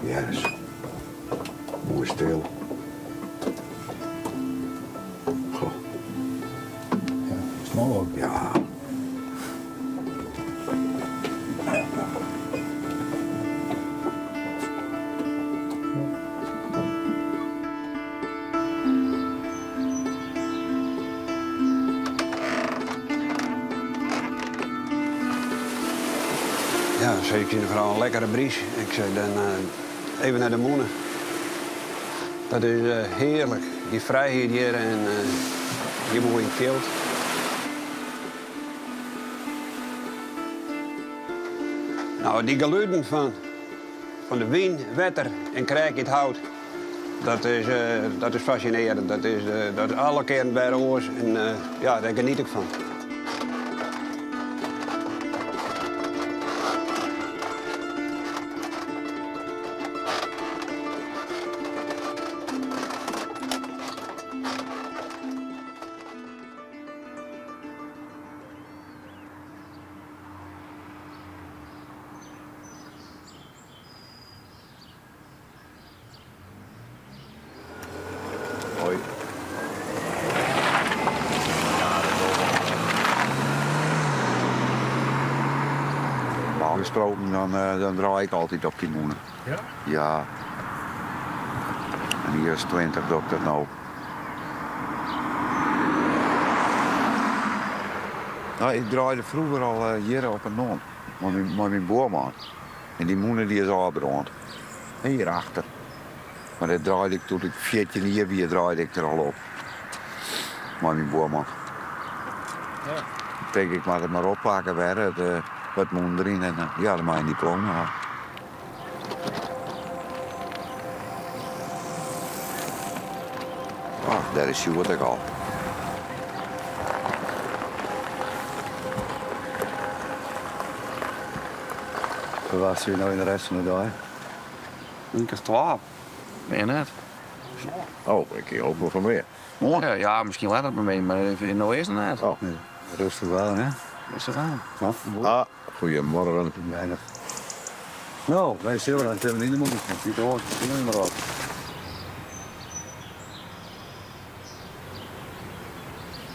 Hearres. Moai stil. Goh. Ja, is moai ook. Ja. Ja, dan sei ik tsjin de frou, in lekkere bries. Ik sei dan eh, even nei de mûne. Dat is eh, hearlik, dy frijheid hjir en uh, dy moaie fjild. Nou, dy geluden fan, fan de wyn, wetter en kreakjend hout, dat is, dat is fascinearjend. Dat is, dat is alle kearen wer oars en ja, dêr geniet ik fan. Hoi. Normaal gesproken dan, eh, dan draai ik altyd op dy mûne. Ja? Ja. En hier is 20 doch ik dat no. Nou, ik draaide froeger al uh, jierren op en non. Mei myn, mei myn buorman. En dy mûne dy is ôfbrând. Hierachter. Mar dat draaide ik doe't ik 14 jier wie, draaide ik der al op. Mei myn buorman. Ja. Ik tink ik moat it mar oppakke wer, it, uh, wat mûne deryn en uh, ja, dan mei in diploma ha. Ach, dêr is Sjoerd ek al. Ferwachtsje je no yn de rest fan de dei? Ien of twa. Mear net. Oh, ik kin hoopje fan mear. Moarn? Ja, ja, miskien letter by my, mar no earst noch net. Oh. Rêstich oan, hè? Rêstich oan. Ja. Ah, goedemorgen. Weinig. No, wy sille dan even yn de mûne. Niet oars, miskien mar op.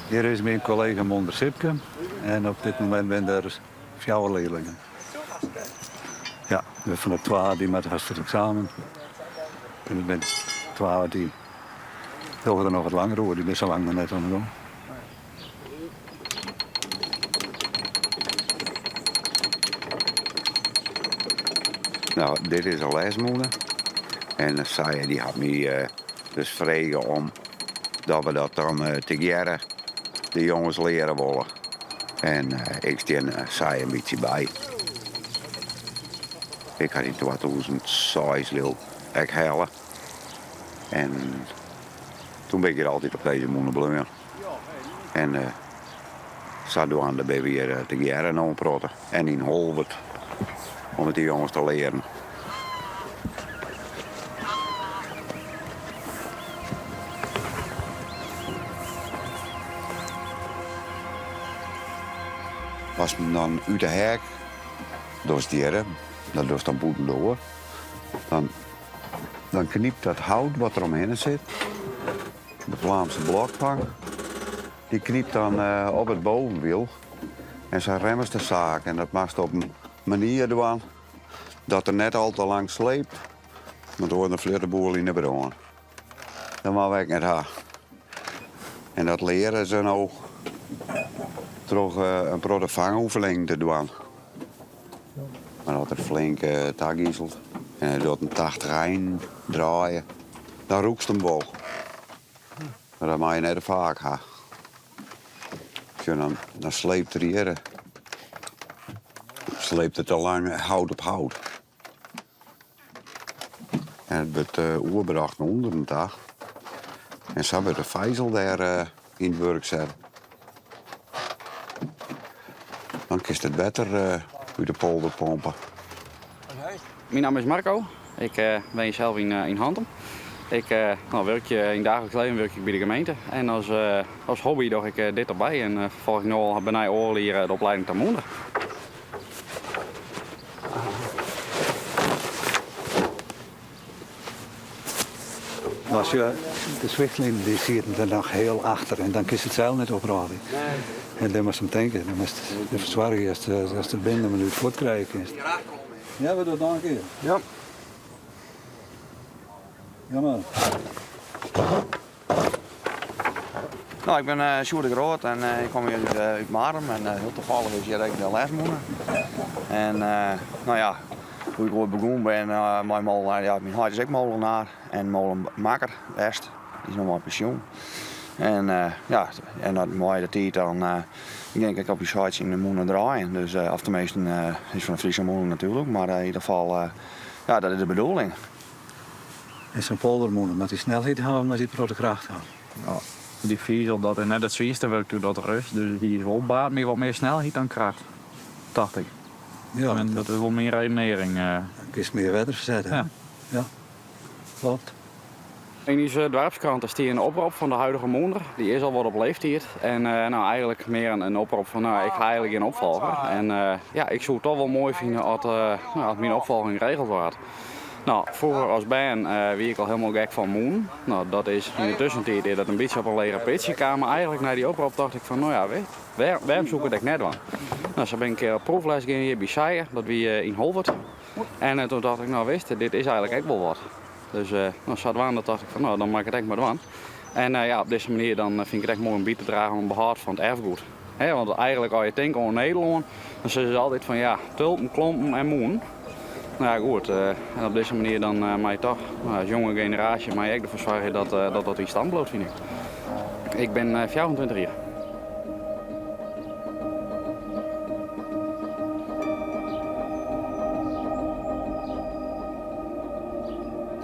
Hjir is myn kollega Monder Sipke en op dit momint binne der fjouwer learlingen. Ja, fan de twa dy moatte hast it eksamen. En der binne twa dy dogge der noch wat langer oer, dy binne sa lang noch net oan de gong. Nou, dit is in lêsmûne. En sy dy hat my eh, dus frege om dat we dat dan eh, tegearre de jonges leare wolle. En eh, ik stean sy in bytsje by. Ik ha yn 2006 leau ek helle. En toen bin ik hjir altyd op dizze mûne bleaun. En uh, sadwaande binne we hjir tegearre no in protte. En yn Holwert om it dy jonges te learen. Ast him dan út de heak dochst hjirre, dat dochst dan bûtendoar, dan, dan knypt dat hout wat der omhinne sit, de Vlaamse blokplank, dy knypt dan eh, op it bovenwiel. En sa remmest de saak en dat moatst op in manier dwaan dat er net al te lang sleept, want oars dan fleart de boel yn de brân. Dat moatte we ek net ha. En dat leare se no troch eh, in protte fangoefeningen te dwaan. Mar as er flink uh, tagiselt en hy docht in 80 ein draaie, dan rûkst him wol. Mar dat mei je net te faak ha. Sjoch, dan, dan sleept er hjir. Sleept it te lang hout op hout. En it wurdt uh, oerbrocht nei ûnderen ta. En sa wurdt de fizel dêr uh, yn it wurk set. Dan kinst it wetter uh, út de polder pompe. Myn namme is Marco. Ik uh, wenje sels yn, yn Hantum. Ik uh, no, wurkje, yn daagliks leven wurkje ik by de gemeente. En as, uh, as hobby doch ik dit derby en folgje ik no al benei oardel jier de oplieding ta mûnder. Mar sjoch, de swichtlinen dy sieten der noch hiel achter en dan kinst it seil net oprôlje. En dêr moatst om tinke. Dan moatst derfoar soargje datst it binnen in minút fuortkrije kinst. Ja, we dogge it noch in kear. Ja. Ja mar. No, ik bin eh, Sjoerd de Groot en eh, ik kom hjir út, eh, út Marum en hiel tafallich is hjir ek de lesmûne. En no ja, hoe ik oait begûn bin mei molenaar, ja, myn heit is ek molenaar en molenmakker west, dy is no mei pensjoen. En ja, en dat mei de tiid dan gean ik ek op ús heit syn mûne draaien. Dus, of teminsten, is fan de Friese mûne natuerlik, mar yn ieder gefal, ja, dat is de bedoeling. En sa'n poldermûne moat dy snelheid hawwe, moat dy protte kracht hawwe. Ja, dy fizel dat is net it swierste wurk dat der is, dus dy is wol baat by wat mear snelheid dan kracht, tocht ik. Ja, en dat is wol myn redenering. Dan kinst mear wetter fersette. Ja. Ja, klopt. Yn ús doarpskrante stie in oprop fan de huidige mûnder. Dy is al wat op leeftiid. En no, eigenlik mear in oprop fan no, ik ha eigenlik gjin opfolger. En ja, ik soe it toch wol moai fine as, no, as myn opfolging regeld waard. No, froeger as bern wie ik al hielendal gek fan mûnen. No, dat is yn de tussentiid is dat in bytsje op in leger pitsje kaam. Mar eigenlik nei dy oprop tocht ik fan no ja, wêr, wêrom soe ik it ek net dwaan? No, sa bin ik in kear op proefles gien hjir by Sije, dat wie yn Holwert. En toen tocht ik, no witst, dit is eigenlik ek wol wat. Dus no, sadwaande tocht ik fan no, dan moat ik it ek mar dwaan. En ja, op dizze manier dan fyn ik it ek moai om by te dragen oan it behâld fan it erfgoed. Hè, want eigenlik as je tinke oan Nederlân, dan sizze se altyd fan ja, tulpen, klompen en mûnen. No ja, goed, en op dizze manier dan mei je toch, no, as jonge generaasje, mei je ek derfoar soargje dat dat, dat yn stand bliuwt, fyn ik. Ik bin 24 jier.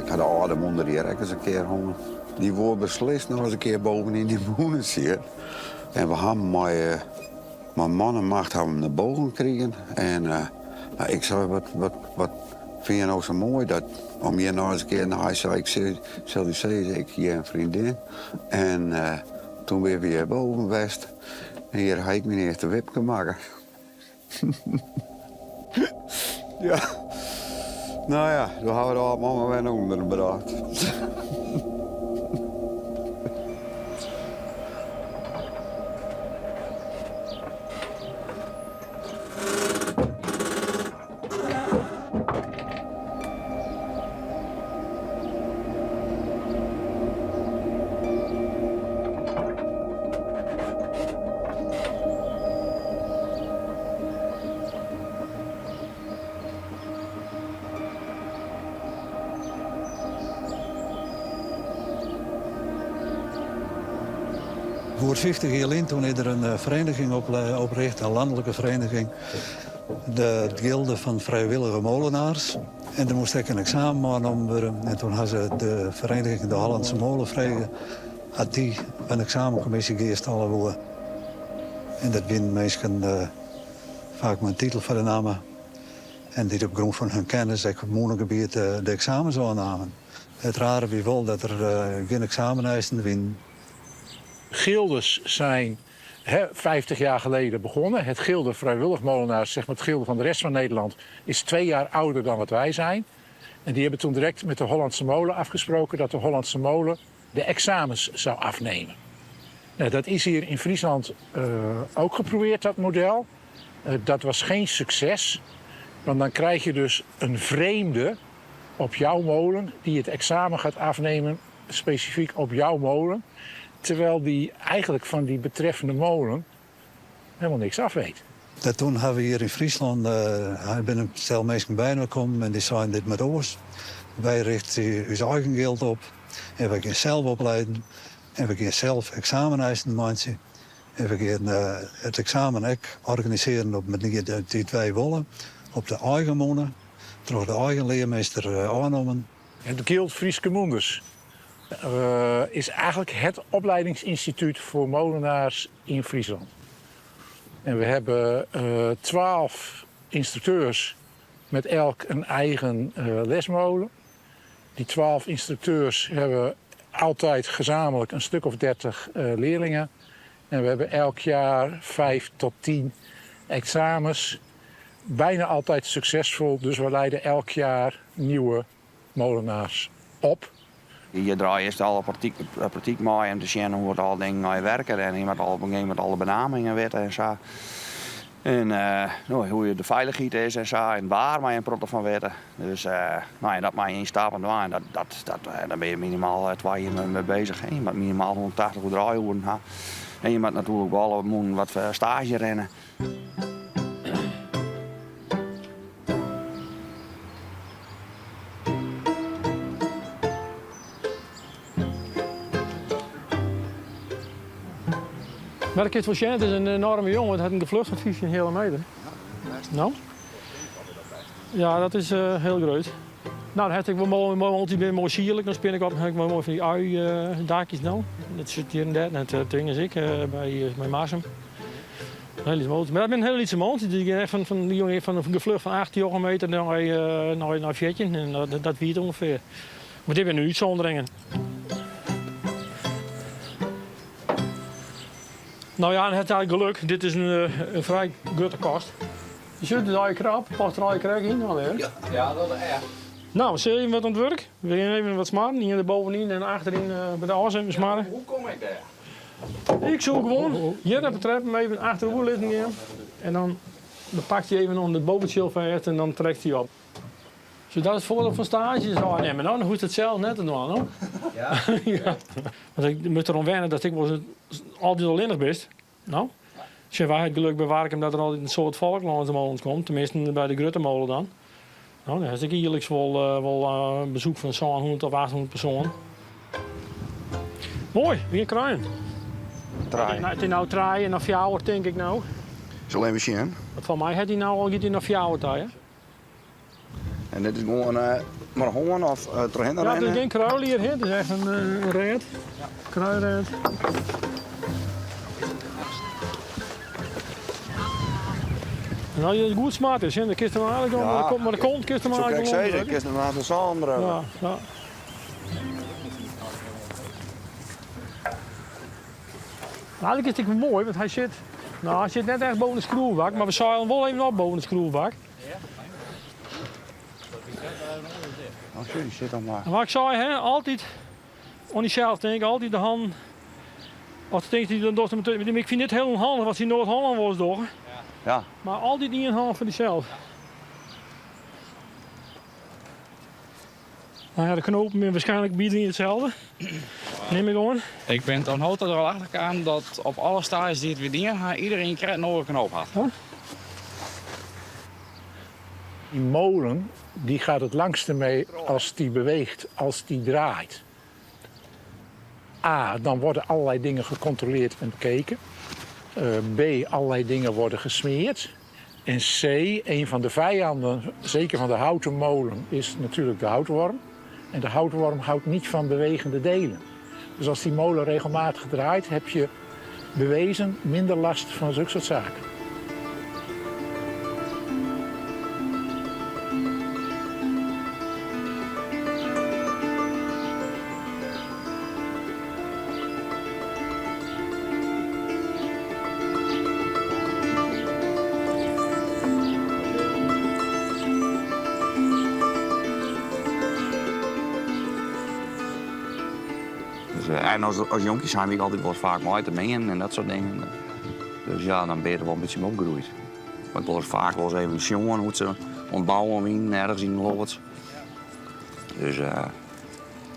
Ik ha de âlde mûnder hjir ek ris in kear hân. Dy woe beslist noch ris in kear boven yn dy mûne sitten. En we ha him mei, mei man en macht ha we him nei boven krigen. En nou, ik sei, wat, wat, wat fyn je no sa moai dat om hjir noch ris in kear, no, hy sei, ik sil dy sizze, ik hie in freondin. En toen binne we hjir boven west. En hjir ha ik myn earste wipke makke. Ja, no ja, doe ha we de âld man mar wer nei ûnderen brocht. Goed 50 jier lyn toen is der in eh, vereniging opricht, in landelijke vereniging. De Gilde van Vrijwillige Molenaars. En der moast ek in eksamen oannommen wurde. En toen ha se de vereniging De Hollandse Molen frege at dy in eksamenkommisje gearstalle woe. En dat wienen minsken uh, faak mei in titel foar de namme. En dy't op grûn fan hun kennis ek op mûnegebiet eh, de eksamens oannamen. It rare wie wol dat der uh, gjin eksameneisen wienen. Gildes zijn hè, 50 jaar geleden begonnen. Het Gilde Vrijwillig Molenaars, zeg maar het gilde van de rest van Nederland, is twee jaar ouder dan wat wij zijn. En die hebben toen direct met de Hollandse Molen afgesproken dat de Hollandse Molen de examens zou afnemen. Nou, dat is hier in Friesland uh, ook geprobeerd, dat model. Uh, dat was geen succes, want dan krijg je dus een vreemde op jouw molen die het examen gaat afnemen, specifiek op jouw molen. Terwijl die eigenlijk van die betreffende molen helemaal niks af weet. Dat toen ha we hjir yn Fryslân uh, binne in stel minsken byinoar kommen en dy seinen dit moat oars. Wy richte ús eigen gild op en wy gean sels oplieden en we gean sels eksameneisen meitsje. En we gean uh, it eksamen ek organisearjen op de manier dy't wy wolle, op de eigen mûne, troch de eigen learmeester uh, oannommen. Het Gild Fryske Mûnders uh, is eigenlijk het opleidingsinstituut voor molenaars in Friesland. En we hebben 12 instructeurs met elk een eigen uh, lesmolen. Die 12 instructeurs hebben altijd gezamenlijk een stuk of 30 uh, leerlingen. En we hebben elk jaar 5 tot 10 examens. Bijna altijd succesvol, dus we leiden elk jaar nieuwe molenaars op. Je draaie earst alle praktyk mei om te sjen hoe it al dingen nei werken en je moatte al op in gegeven momint alle benamingen witte en sa. En no, hoe de feilichheid is en sa en waar mei in protte fan witte. Dus no ja, dat mei je yn stappen dwaan. Dat, dat, dat, dan bin je minimaal twa jier mei beuzich. Je moat minimaal 180 draaioeren ha. En je moat natuerlik wol alle mûnen wat staazje rinne. Mar ik kin it wol sjen, it is in enoarme jonge. It hat in geflucht fan 15 heale meter. No? Ja, dat is hiel grut. No, dan hat ik wol moai, moai altyd bin moai sierlik. Dan spin ik op, dan ha ik moai fan dy ui-dakjes no. Dat sit hjir en dêr. Dat ding is ek by by Marsum. Heel lyts mooltsje. Mar dat binne hiele lytse mooltsjes. Die gean echt fan, fan, die jonge fan in geflucht fan 8, 9 meter nei, nei, nei 14. En dat, dat wie it ûngefear. Mar dit binne útsûnderingen. No ja, en het eigenlijk geluk. Dit is in, in frij grutte kast. Je zult het al krap, past er al krek yn alweer. Ja, ja, dat is echt. Nou, sil je wat oan it wurk? We gean even wat smarren. Ien er bovenyn en achteryn by de as even smarren. Hoe kom ik dêr? Ik soe gewoan hjir op de treppen even achteroer lizzen gean. En dan, dan pakt hy even oan de boventsjil fêst en dan trekt hy op. So dat is it foardiel fan staazjes ôfnimmen. No, dan hoechst it sels net te dwaan, no. Ja. ja. Want ik moat deroan wenne dat ik wolris altyd allinnich bist. No. Sjoch, wy ha it geluk by Warkum dat der altyd in soad folk lâns de molens komt. Teminsten by de grutte molen dan. No, dan hast ek jierliks wol, wol in besoek fan 700 of 800 persoanen. Moai, we gean kruien. Trije. It is no trije en noch fjouwer tink ik no. Sil even sjen. Want foar my hat hy no al giet hy noch fjouwer ta, hè? En dit is gewoan mei de hân of trochhinne Ja, rinne? it is gjin kruilier, hè? It is echt in rêd. Kruirêd. En as it goed smard is, hè, dan kinst him eigentlik al, Ja. mei de kont kinst him Soe ik eigentlik sizze, al ik omdrukke. kinst him aanst sa omdrukke. Ja, ja. Eigenlijk is het ek moai, want hy sit, no, hy sit net echt boven de skroefbak, mar we seilen wol even op boven de skroefbak. Oh, sorry, sit dan maar. En wat ik sei, hè, altyd oan dysels tinke, altyd de hannen. As do tinkst, dan dochst him ik fyn dit hiel ûnhandich wat se yn Noard-Hollân wolris dogge. Ja. Mar altyd ien hân foar dysels. Nou ja, de knopen binne waarskynlik by iderien itselde. Nim ik oan. Ik bin oant no ta der al achter kaam dat op alle stages dy't we dien ha, iedereen krekt in oare knoop hat. Huh? Die molen die gaat het langste mee als die beweegt, als die draait. A, dan worden allerlei dingen gecontroleerd en bekeken. Uh, B, allerlei dingen worden gesmeerd. En C, een van de vijanden, zeker van de houten molen, is natuurlijk de houtworm. En de houtworm houdt niet van bewegende delen. Dus als die molen regelmatig draait, heb je bewezen minder last van zulke soort zaken. Dus, en as, as jonkje zijn we altyd wol faak mei te meanen en dat soart dingen. Dus ja, dan bin je der wol in bytsje mei opgroeid. Mar ik wol faak wolris even sjoen hoe't se oan it bouwen wienen, ergens yn de loads. Dus uh,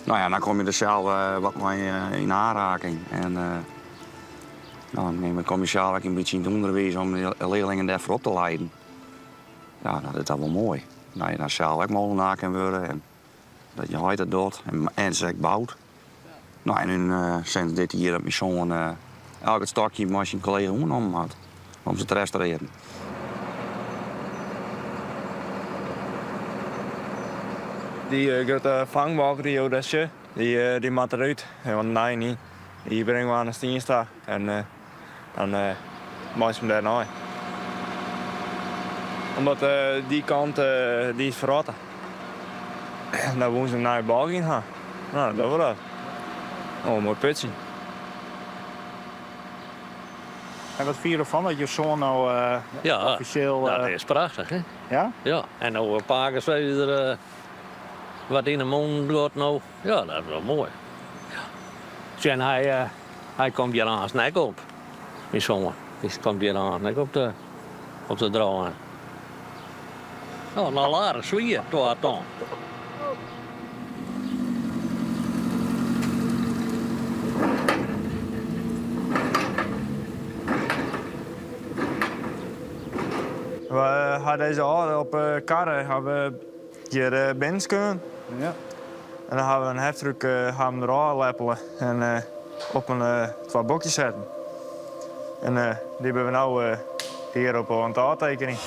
no ja, dan kom je der sels uh, wat mei uh, yn oanraking. En no, dan kom je sels ek in bytsje yn it ûnderwiis om de learlingen dêrfoar op te leiden. Ja, dat is dan wol moai. Dat je dan sels ek molenaar kin wurde en dat je heit dat docht en, en se ek bout. No, en nu sinds dit jier dat myn soan elk it stokje mei syn kollega oernommen hat om se te restaurearjen. Dy grutte fangbalk dy't jo dêr sjogge, dy, dy moat derút. Want nei nie. Dy bringe we oan de stiens ta en dan meitsje we him dêrnei. Omdat dy kant dy is ferrotte. Dan woene se in nije balk yn ha. No, dat dogge we dat. Oh, in moai putsje. En wat fine je derfan dat jo soan no Ja, offisjeel... dat is prachtich, hè? Ja? Ja, en no pake sei er... Wat yn 'e mûnen docht no, ja, dat is wol moai. Ja. Sjen, hy, hy komt hjir aanst ek op, myn soan. Dy komt hjir aanst ek op de, op de draaien. No, no aardich swier, twa ton. We ha dizze âlde op karre ha we hjir binnen skeaun. Ja. En dan ha we in heftruck ha him derôf leppele en op in twa bokjes setten. En dy binne we no hjir op oan it ôftekenjen.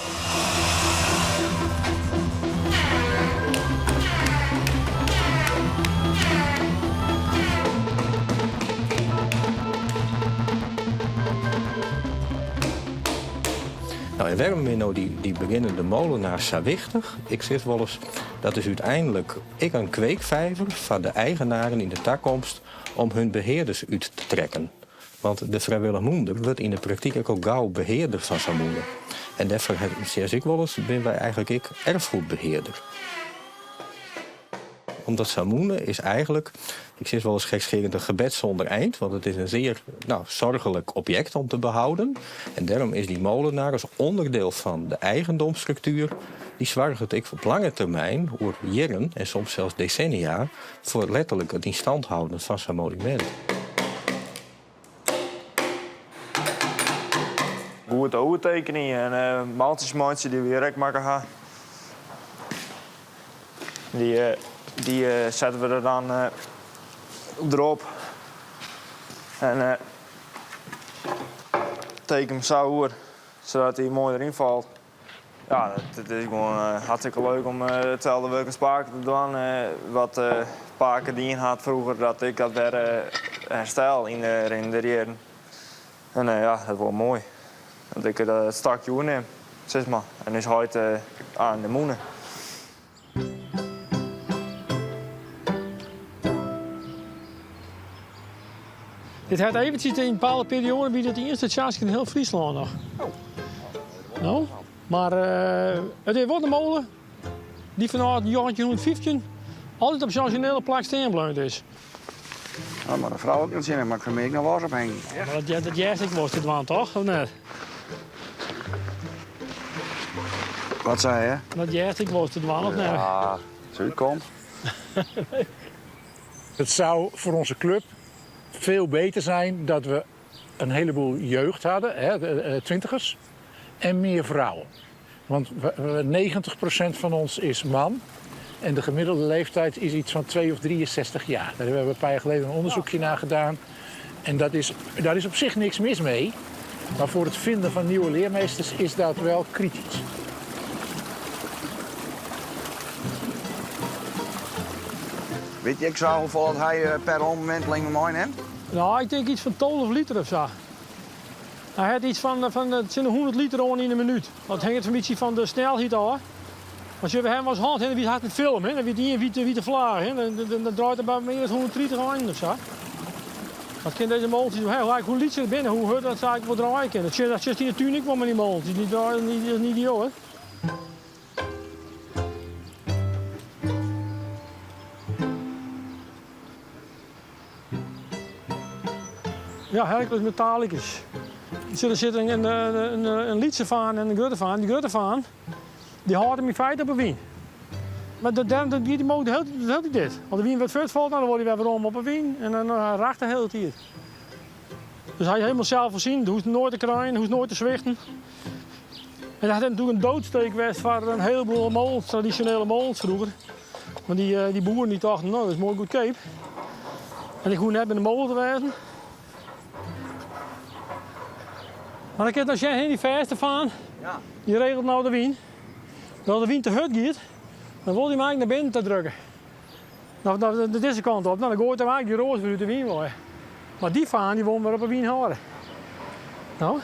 Nou, en wêrom binne no dy begjinnende molenaars sa wichtich? Ik sis wolris, dat is úteinlik ek in kweekfiver foar de eigenaren yn de takomst om hun behearders út te trekken. Want de frijwillich mûnder wurdt yn de praktyk ek al gau behearder fan sa'n mûne. En dêrfoar sis ik wolris, binne wy eigentlik ek erfgoedbehearder. Omdat sa'n mûne is eigentlik, ik sis wolris gekscherend, in gebed zonder eind, want it is in zeer nou, zorgelijk object om te behouden. En dêrom is dy molenaar as ûnderdiel fan de eigendomsstruktuer, dy soarget ek op lange termyn, oer jierren en soms sels desennia, foar letterlik it yn stand hâlden fan sa'n monumint. Goed oertekenje en maaltsjes meitsje dy't we hjir ek makke ha. Dy, dy sette we der dan derop. En teken him sa oer, sadat hy moai deryn falt. Ja, it is gewoan hartstikke leuk om itselde wurk as pake te dwaan. Wat pake dien hat froeger, dat ik dat wer herstel yn de rin der jierren. En ja, dat is wol moai. Dat ik it stokje oernim, sis mar. En ús heit oan de mûne. Dit hat eventsjes yn in bepaalde perioade wie dit iennichste tsjask yn hiel Fryslân noch. No, mar it is wol de mole dy't fanôf 1915 altyd op syn orizjinele plak stean bleaun is. No, mar de frou ek net tsjin, mar ik fermear ek noch wolris ophingje. Mar dat, dat hearst ek wolris te dwaan, toch? Of net? Wat sei je? Dat hearst ek wolris te dwaan, of net? Ja, as it útkomt. Het zou voor onze club veel beter zijn dat we een heleboel jeugd hadden, hè, de twintigers, en meer vrouwen. Want 90% van ons is man en de gemiddelde leeftijd is iets van 2 of 63 jaar. Daar hebben we een paar jaar geleden een onderzoekje naar gedaan. En dat is, daar is op zich niks mis mee. Maar voor het vinden van nieuwe leermeesters is dat wel kritisch. Weet je ek sa hoefolle dat hy per omwenteling meinimt? Nou, ik tink yts fan 12 liter of sa. Hy hat yts fan, fan tsjin de 100 liter oan yn in minút. Dat hinget in bytsje fan de snelheid ôf. Want we hawwe as hân, wie hat in film, hè, dan wie ien wite, wite flaach, hè, dan, dan, dan draait er by mear as 130 einen of sa. Dat kin dizze molentjes, hoe, hoe lytser it binne, hoe hurder dat se eigentlik wol draaie kinne. Dat sjochst yn de tún ek wol mei dy molentjes, dy draaie niet, niet idioat. Ja, Hercules Metallicus. Der sit in, in, in, in lytse faan en in grutte faan. Dy grutte faan dy hâldt him yn feite op 'e wyn. Mar dêrom giet dy motor de hiele tiid dit. As de wyn wat fuortfalt, dan wol hy wer werom op 'e wyn en dan racht de hiele tiid. Dus hy is hielendal selsfoarsienend, hoecht noait te kruien, hoecht noait te swichten. En dat hat natuerlik in doodsteek west foar in heleboel molens, tradisjonele molens froeger. Want dy, dy boeren dy tochten, no, dat is moai goedkeap. En ik hoech net by de molen te wêzen. Mar dan kinst no sjen, dy fêste faan, dy regelt no de wyn. As de wyn te hurd giet, dan wol dy him eigentlik nei binnen ta drukke. No, dizze kant op, no, dan goait er eigentlik dy roas wer út de wyn wei. Mar dy faan dy wol him wer op 'e wyn hâlde. No.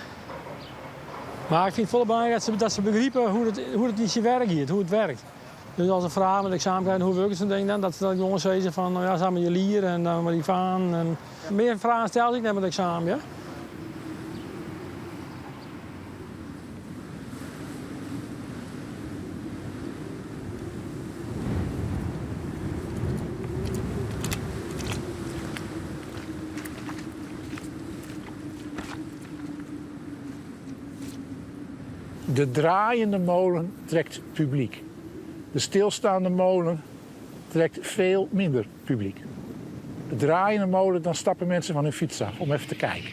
Mar ik fyn it folle belangryker dat se, dat se begripe hoe't it, hoe't it yn syn werk giet, hoe't it werkt. Dus as se fragen met eksamen krijgen, hoe wurket sa'n ding dan, dat se dan gewoan sizze fan, no ja, sa mei dy lier en dan mei dy faan. En mear fragen stel ik net met eksamen, ja. De draaiende molen trekt publyk. De stilstaande molen trekt veel minder publyk. De draaiende molen, dan stappen mensen van hun fiets af om even te kijken.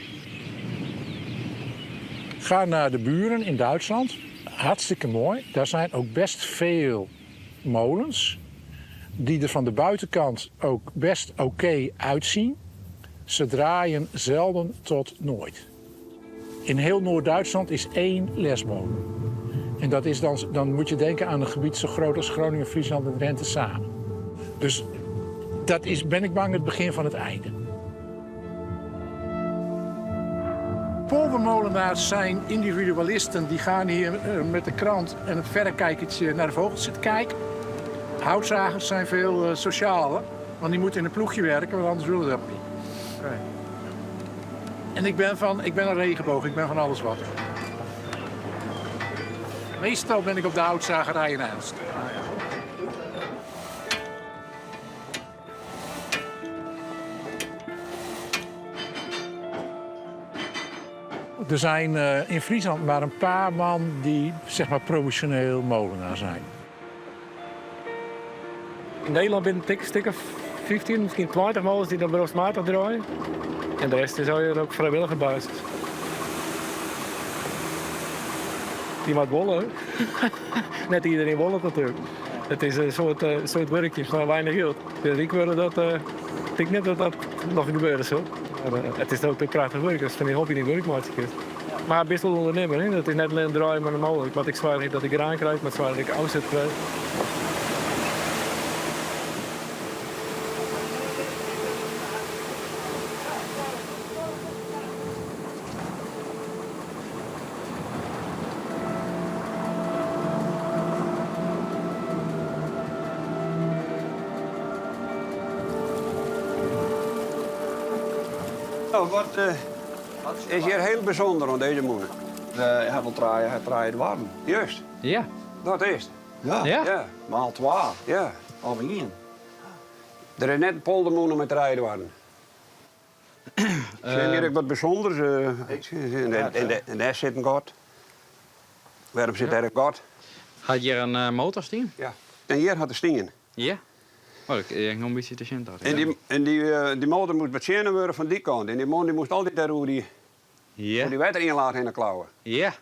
Ga naar de buren in Duitsland. Hartstikke mooi. Daar zijn ook best veel molens. Die er van de buitenkant ook best oké uitzien. Ze draaien zelden tot nooit. In heel Noord-Duitsland is één lesmolen. En dat is dan, dan moet je denken aan een gebied zo groot als Groningen, Friesland en Drenthe samen. Dus dat is, ben ik bang, het begin van het einde. Poldermolenaars zijn individualisten die gaan hier eh, met de krant en het verrekijkertje naar de vogels zitten kijken. Houtzagers zijn veel eh, socialer, want die moeten in een ploegje werken, want anders willen ze dat niet. En ik ben, van, ik ben een regenboog, ik ben van alles wat. Meestal ben ik op de houtzagerij in IJlst. Er zijn eh, in Friesland maar een paar man die zeg maar professioneel molenaar zijn. In Nederland binne in stik of 15, miskien 20 molens dy't dan beropsmatich draaie. En de rest is ook vrijwillige basis. Dy moat wolle. Net iedereen wol it natuerlik. It is in soart, uh, soart wurkje foar weinich jild. Dus ik wil dat, uh, ik tink net dat dat noch gebeure sil. Mar, uh, it is ook in prachtich wurk, ast fan dyn hobby dyn wurk meitsje kinst. Mar bist wol ûndernimmer, hè? Dat is net allinnich draaie mei de mole. Ik moat ek soargje dat ik graan krij, ik moat soargje dat ik ôfset krij. Nou, wat eh, is hier heel bijzonder oan dizze mûne? Hy hat wol trije, hy hat trije doarren. Juist. Ja. Dat is it. Ja. Ja. Maal twa. Ja. Of ien. Der is net in poldermûne mei trije doarren. Sjen hjir ek wat bysûnders. En dêr sit in gat. Wêrom sit dêr in gat? Hat hjir in motor stien? Ja. En hjir hat er stien. Ja. Oh, dat is noch in bytsje te sjen. En dy, en dy, dy motor moast betsjinne wurde fan dy kant. En dy man dy moast altyd dêr oer dy, Ja. oer dy wetterynlaat hinne klauwe. Ja.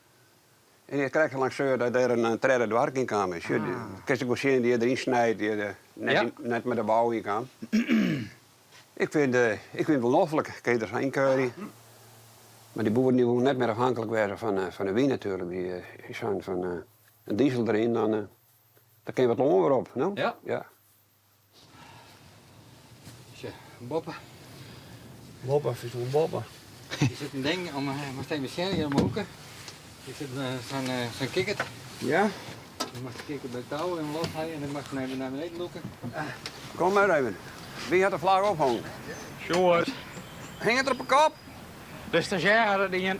En ik krekt lang seur dat der in tredde doarke yn kaam is. Sjoch, kinst ek wol sjen dy't deryn snijt, dy't net, Ja. net mei de bou yn kaam. Ik fyn, ik fyn it wol noflik, kin je der sa yn keurje. Mar dy boeren dy wolle net mear afhanklik wêze fan, fan de wyn natuerlik. Dy, dy seinen fan in diesel deryn, dan, dan kin wat lân wer op. No? Ja. Ja. Sjoch, boppe. Boppe, is wol boppe. Hjir sit in ding, om moatst even sjen, hjir om 'e hoeke. Hjir sit sa'n sa'n kikkert. Ja? Dan moatst de kikkert by it tou even los ha en dan moatst him even nei beneden lûke. Kom mar even. Wie hat de flagge ophongen? Sjoerd. Hinget er op 'e kop? De stazjêr hat it dien.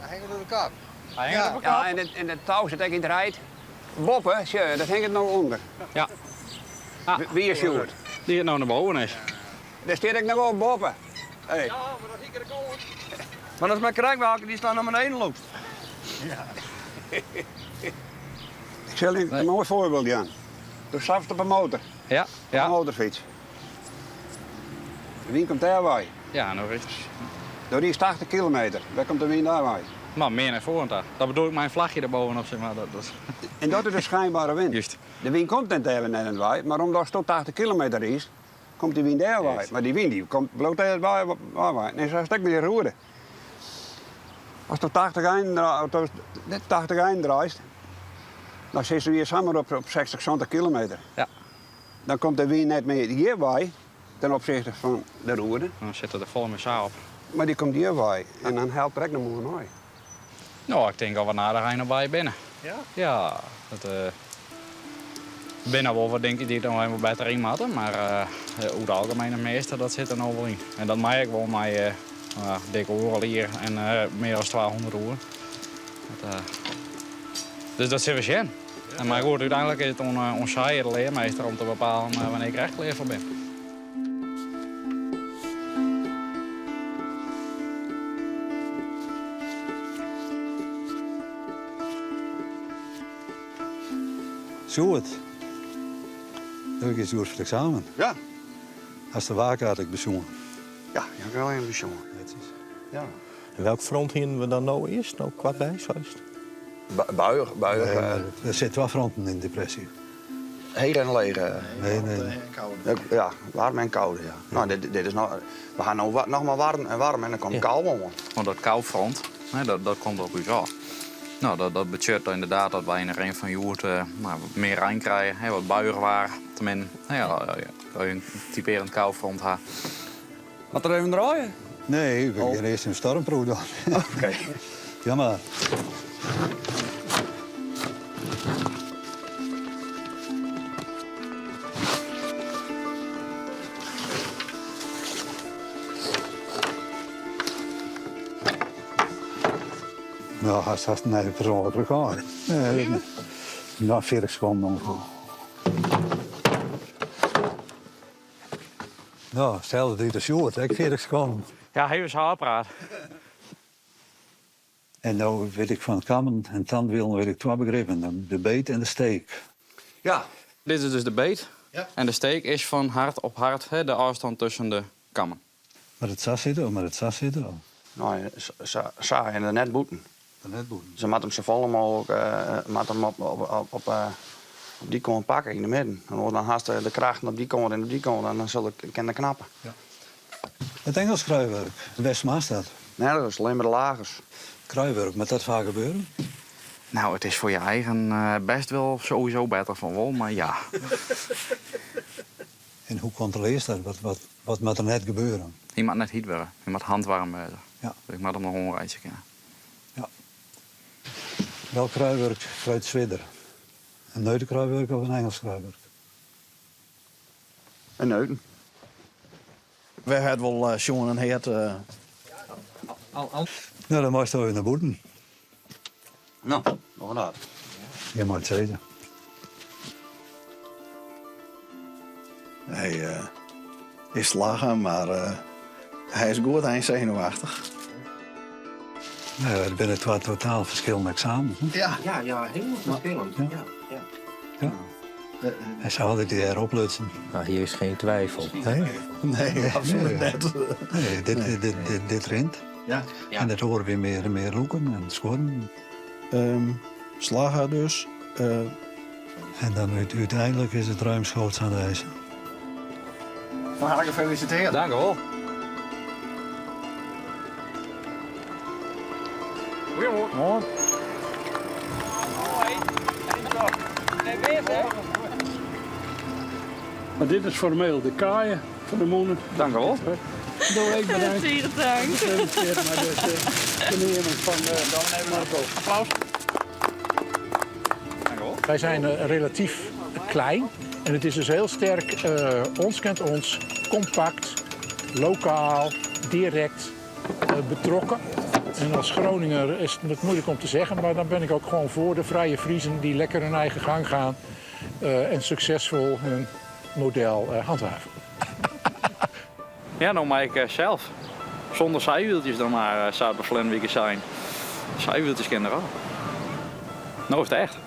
Hy hinget op de kop. Hy hinget op 'e kop. Ja, en it tou sit ek yn it reid. Boppe, sjoch, dat hinget no ûnder. Ja. Wie is Sjoerd? Dy't no nei boven is. Dêr stiet ek noch wol boppe. Hey. Ja, mar dat hie ik er al. Mar dat is mei krijgwalken dy staan naar beneden lûkt. Ja. Ik sil dy in moai foarbyld jaan. Do stapst op 'e motor. Ja, ja. Op 'e motorfyts. De wyn komt dêr wei. Ja, no rydst. Do rydst 80 kilometer. Wêr komt de wyn dêr wei? No, mear nei foaren ta. Dat bedoel ik mei in flachje derbovenop, zeg maar. Dat, dat... En dat is de schijnbare wind. Juist. De wyn komt net dêr net wei, mar omdatsto 80 kilometer rydst, komt dy wyn dêr wei. Mar dy wyn dy komt bliuwt dêr wei wei. En sa is it ek mei dy roede. Asto 80 einen, net 80 einen draaist, dan sitsto hjir samar op, op 60, 70 kilometer. Ja. Dan komt de wyn net mear hjir wei ten opzichte fan de roede. Dan sit er der folle mear sa op. Mar dy komt hjir wei en dan helpt er ek noch moai mei. No, ik tink al wat aardich ein op wei binne. Ja? Ja, dat uh, binne wol wat dingen dy't noch even better yn moatte, mar uh, oer it algemien it measte dat sit der no wol yn. En dat mei ek wol mei uh, dik oardel jier en mear as 200 oeren. Dat, dus dat sille we sjen. En mar goed, úteinlik is it oan, oan sy, de learmeester, om te bepalen wannear't ik der echt klear foar bin. Sjoerd, no giest goed foar it eksamen. Ja. Hast de waarkaart ek besjoen? Ja, dy ha ik al even besjoen. Netsjes. Ja. En welk front hienen we dan no earst? No koartby, seist? Buiig, buiig. Nee, maar der sitte twa fronten yn de depresje. Hege en lege. Nee, nee. Ja, waarm en koude, ja. No, dit, dit is no, we ha no noch mar waarm en waarm en dan komt kou oan. Want dat koufront, dat, dat komt op ús ôf. No, dat, dat betsjut ynderdaad dat wy yn de rin fan hjoed uh, no, wat mear rein krije, hè, wat buiïch waar. Teminsten, no ja, as je in typearjend koufront ha. Moat er even draaie? Nee, we gean earst in stoarmproef dwaan. Oké. Ja mar. No, hast hast in eigen persoanlik rekôr. No, 40 sekonden ûngefear. No, selde tiid as Sjoerd, ek 40 sekonden. Ja, hy is ôfpraat. En no wit ik fan kammen en tandwielen wit ik twa begrippen, de beet en de steek. Ja, dit is dus de beet. En de steek is fan hart op hart, de ôfstân tusken de kammen. Moat it sa sitte of moat it sa sitte? No, sa, sa en der net bûten. Der net bûten. Se moat him safolle mooglik moat him op, op, op, op dy kant pakke yn de midden. En dan hast de krachten op dy kant en op dy kant en dan sil it kinne knappe. Ja. It Ingelsk kruiwurk, wêr smaast dat? Nee, dat is allinnich mar de lagers. Kruiwurk, moat dat faak gebeuren? Nou, it is foar je eigen bêst wol sowieso better fan wol, mar ja. En hoe kontrolearst dat? Wat, wat, wat moat der net gebeuren? Hy moat net hyt wurde. Hy moat handwaarm wêze. Ja. Dus ik moat him noch oanreitsje kinne. Ja. Welk kruiwurk krijt swierder? In neutekruiwurk of in Ingelsk kruiwurk? In neuten. Wy ha it wol sjoen en heard. No, dan meist even nei bûten. No, noch dat. Je mei it sizze. Hy is slagge, mar hy is goed ein senuwachtich. No, it binne twa totaal ferskillende eksamens. Ja. Ja, ja, hiel ferskillend. Ja. Ja. Ja. Hy sei altyd dy oplutsen. Nou, hier is geen twijfel. Nee? Nee, absoluut net. Nee, dit, dit, dit, dit rint. Ja. En dat hoare we mear en mear lûken en skuorren. Um, slagge dus. Uh... En dan uiteindelijk is het ruimschoots aan de eisen. Van harte gefeliciteerd. Dank u wel. Goeiemoarn. Maar dit is formeel de kaaien fan de mûne. Dank u wel. Doe ik bedankt. Tige tank. Gefeliciteerd mei dizze beneaming fan Marco. Applaus. Wij zijn eh, relatief klein en het is dus heel sterk eh, ons kent ons, compact, lokaal, direct eh, betrokken. En als Groninger is het wat moeilijk om te zeggen, maar dan ben ik ook gewoon voor de vrije Friezen die lekker hun eigen gang gaan eh, en succesvol hun model eh, handhaven. Ja, no mei ik sels. Sûnder seiwieltsjes dan mar, sa it ferline wike sein. Seiwieltsjes kinne derôf. No is it echt.